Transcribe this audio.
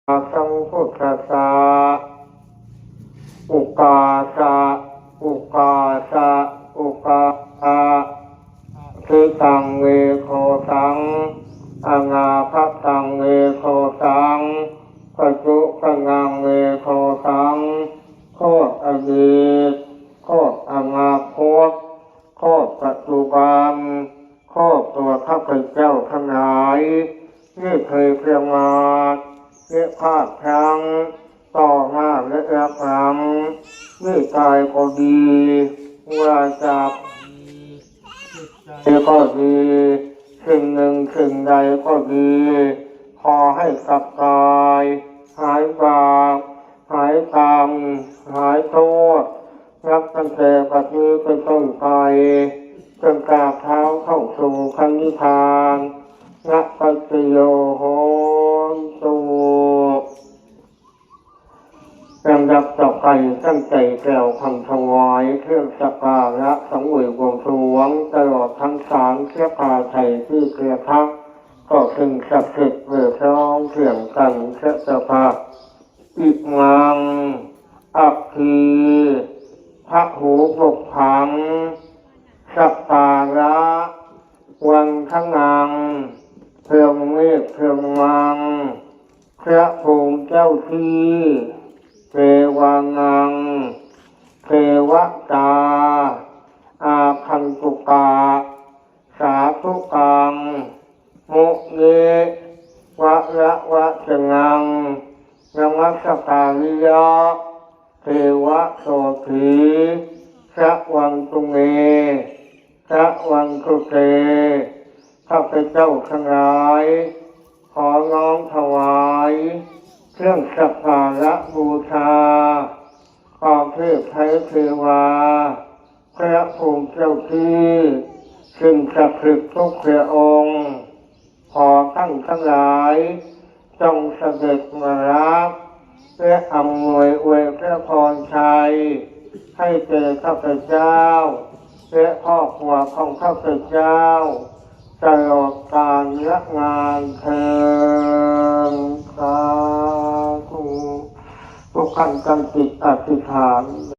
ສະ ສັມພຸດທັດສະ ອຸກາສະ ອຸກາສະ ອຸກາສະ ອາທິຕັງ ເວໂທ ສັງ ອະນາຄະຕັງ ເວໂທ ສັງ ປັດຈຸບັນນັງ ເວໂທ ສັງ ໂຄດອະດີດ ໂຄດອະນາຄົດ ໂຄດປັດຈຸບັນ ໂຄດຕົວຂ້າພະເຈົ້າທັງຫຼາຍ ນີ້ເຄີຍປະມາດ ແລະ ພາດພລັ້ງ ຕໍ່ໜ້າ ແລະ ຮັບຫຼັງ ນີ້ກາຍກໍດີ ວາຈາກໍດີ ຈິດໃຈກໍດີ ສິ່ງໜຶ່ງສິ່ງໃດກໍດີ ຂໍໃຫ້ກັບກາຍ ຫາຍບາບ ຫາຍກຳ ຫາຍໂທດ ນັບຕັ້ງແຕ່ບັດນີ້ເປັນຕົ້ນໄປ ຈົນກາບເທ້າເຂົ້າສູ່ພະນິບພານ ນະປັດຕິໂຍໂຫນຕຸ. ລຳດັບຕໍ່ໄປ ຕັ້ງໃຈກ່າວຄຳຖວາຍເຄື່ອງສັກກາລະສັງເຫວຍບວງສວງ ຕະຫຼອດທັງສາມເສຍພາໄຖ່ທີ່ເກືອພັກ ກໍເຊິ່ງສັກສິດເວີຊອງສຽງກັນເສຍເຈົ້າພາກ ອິມັງ ອັກຄີ ພະຫູບຸບພັງ ສັກກາລະ ວັນທະນັງ ເພື່ອງເມດເພື່ອງມັງ ພະພູມເຈົ້າທີ່ ເທວານັງ ເທວະຕາ ອາຄັນຕຸກະ ສາທຸກັງ ມຸນິ ວະລະວະຊະນັງ ນະມັດສະກາມິຍະ ເທວະໂສຖີ ສະວັນຕຸເມ ສະວັນຕຸເຕ ຂ້າພະເຈົ້າທັງຫຼາຍ ຂໍນ້ອມຖວາຍ ເຄື່ອງສັກກາລະບູຊາ ຂອງເທບໄທເທວາ ພະພູມເຈົ້າທີ່ ສິ່ງສັກສິດທຸກພະອົງ ຂໍທ່ານທັງຫຼາຍ ຈົ່ງສະເດັດມາຮັບ ແລະ ອຳນວຍອວຍພະພອນໄຊ ໃຫ້ແກ່ຂ້າພະເຈົ້າ ແລະ ຄອບຄົວຂອງຂ້າພະເຈົ້າ ຕະຫຼອດການນະນານເທີ້ນ ສາທຸ. ທຸກທ່ານຕັ້ງຈິດອະທິຖານ